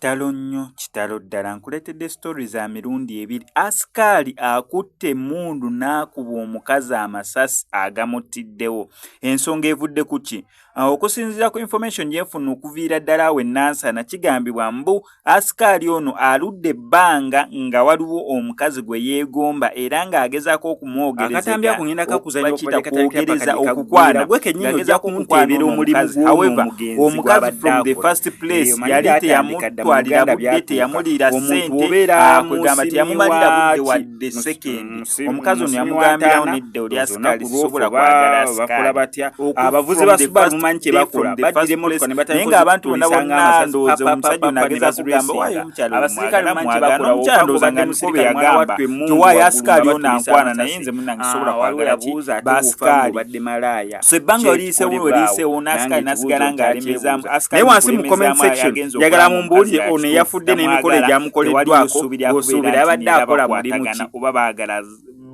Kitalo nnyo, kitalo ddala. Nkuleetedde story za mirundi ebiri. Asikaali akutte emmundu n'akuba omukazi amasasi agamuttiddewo. Ensonga evudde ku ki? Okusinziira ku information gye nfuna okuviira ddala awo e Nansana, kigambibwa mbu asikaali ono aludde ebbanga nga waliwo omukazi gwe yeegomba era ng'agezaako Akatambi okumwogerezega ako ngenda kakuzannya okuva bakiyita gye katandikira paka kwogereza gye kaggweera. okukwana Gwe kennyini ojja ng'agezaako okukwana kunteebera ono omulimu omukazi. gw'ono However, omugenzi omukazi gw'abadde from the akola. first place Omanyi yali byatandika dda mu teyamutwalira Luganda budde, byatuuka. teyamuliira Omuntu ssente, obeera kwegamba musimi teyamumalira budde wa ki? wadde sekendi. Omukazi ono Musimi wa yamugambirawo ntaana, nedda oli ndowooza asikaali, olunaku lw'ofa sisobola oba kwagala bakola asikaali. batya? Oku Abavuzi from ba the Subaru first mumanyi kye day, bakola, from the baddira first emmotoka place ne naye batandika ng'abantu bonna ozitulisa bonna ng'amasasi ndowooza omusajja papapapapa ono ne agezaako kugamba waayo bazireesinga. omukyala Abasirikale omwagala mumanyi kye mwagala bakola, n'omukyala bw'ofa ndowooza ng'obadde nga ndiko bye musirikale mwana yagamba wattu nti emmundu owaayo waggulu nga asikaali ono batulisa ankwana naye amasasi. nze munnange sisobola Waliwo kwagala ki yabuuza ate bw'ofa baasikaali. ng'obadde malaaya So ebbanga ki weriyiseewo ekikolebwa awo? weriyiseewo Nange n'asikaali ekibuuzo n'asigala ng'alemezaamu nkyakyebuuza. Naye asikaali mu wansi mu comment kulemezaamu section agenze njagala okulaba ng'omukazi mumbuulire nga ono kituufu eyafudde n'emikolo tamwagala, tewaliyo egyamukoleddwako ssuubi lya kubeera gw'osuubira nti yabadde neera akola mulimu bakwatagana ki? oba baagala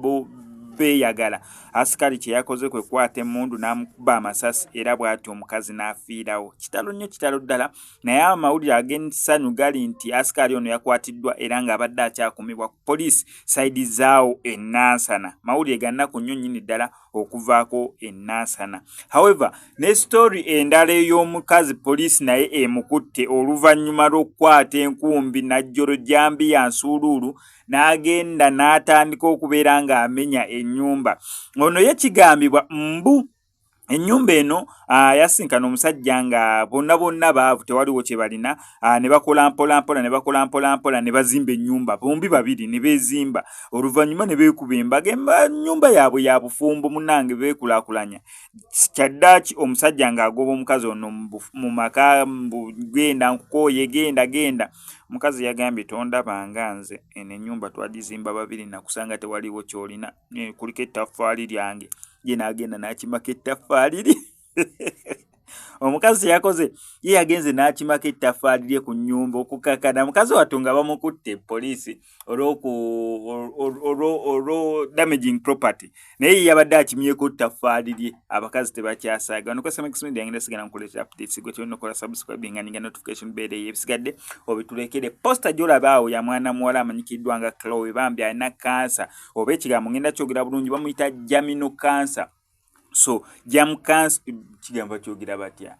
bo beeyagala. Asikaali kye yakoze kwe kukwata emmundu n'amukuba amasasi era bw'atyo omukazi n'afiirawo. Kitalo nnyo, kitalo ddala. Naye amawulire ag'essanyu gali nti asikaali ono yakwatiddwa era ng'abadde akyakumibwa ku poliisi sayidi zaawo e Nansana. Mawulire ga nnaku nnyo nnyini ddala okuvaako e Nansana. However, ne story endala ey'omukazi poliisi naye emukutte oluvannyuma lw'okukwata enkumbi Najjolo Jambiya Nsuuluulu n'agenda n'atandika okubeera ng'amenya ennyumba. Ono ye kigambibwa mbu ennyumba eno yasinkana omusajja nga bonna bonna baavu tewaliwo kye balina, ne bakola mpola mpola ne bakola mpola mpola ne bazimba ennyumba bombi babiri ne beezimba oluvannyuma ne beekuba embaga ennyumba yaabwe ya bufumbo munnange beekulaakulanya. Kyaddaaki omusajja ng'agoba omukazi ono mu maka mbu genda nkukooye genda genda. Omukazi yagambye tondaba nga nze eno ennyumba twagizimba babiri nakusanga tewaliwo ky'olina kuliko ettaffaali lyange. Ye n'agenda n'akimako ettaffaali lye. Omukazi kye yakoze ye yagenze n'akimako ettaffaali lye ku nnyumba okukakkana mukazi wattu nga bamukutte poliisi olwo damaging property naye ye yabadde akimyeko ttaffaali lye. Abakazi tebakyasaaga. Wano ku SMX Media ngenda sigala nkuleetera updates gwe kyolina okukola subscribing nga notification bell eyo ebisigadde obitulekere. Poster gy'olaba awo ya mwana muwala amanyikiddwa nga Chloe bambi alina kansa oba ekigambo ngenda kyogera bulungi bamuyita germinal cancer. So germ cancer kigambo kyogera batya?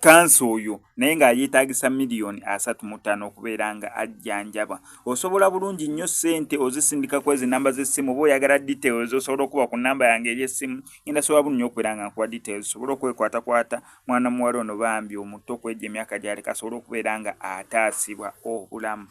Kansa oyo naye nga yeetaagisa miliyoni 35 okubeera nga ajjanjabwa. Osobola bulungi nnyo ssente ozisindika ku ezi namba z'essimu oba oyagala details osobola okuba ku namba yange ey'essimu ngenda sobola bulungi okubeera nga nkuwa details osobola okwekwatakwata mwana muwala ono bambi omuto kwegyo emyaka gy'aleka asobole okubeera nga ataasibwa obulamu.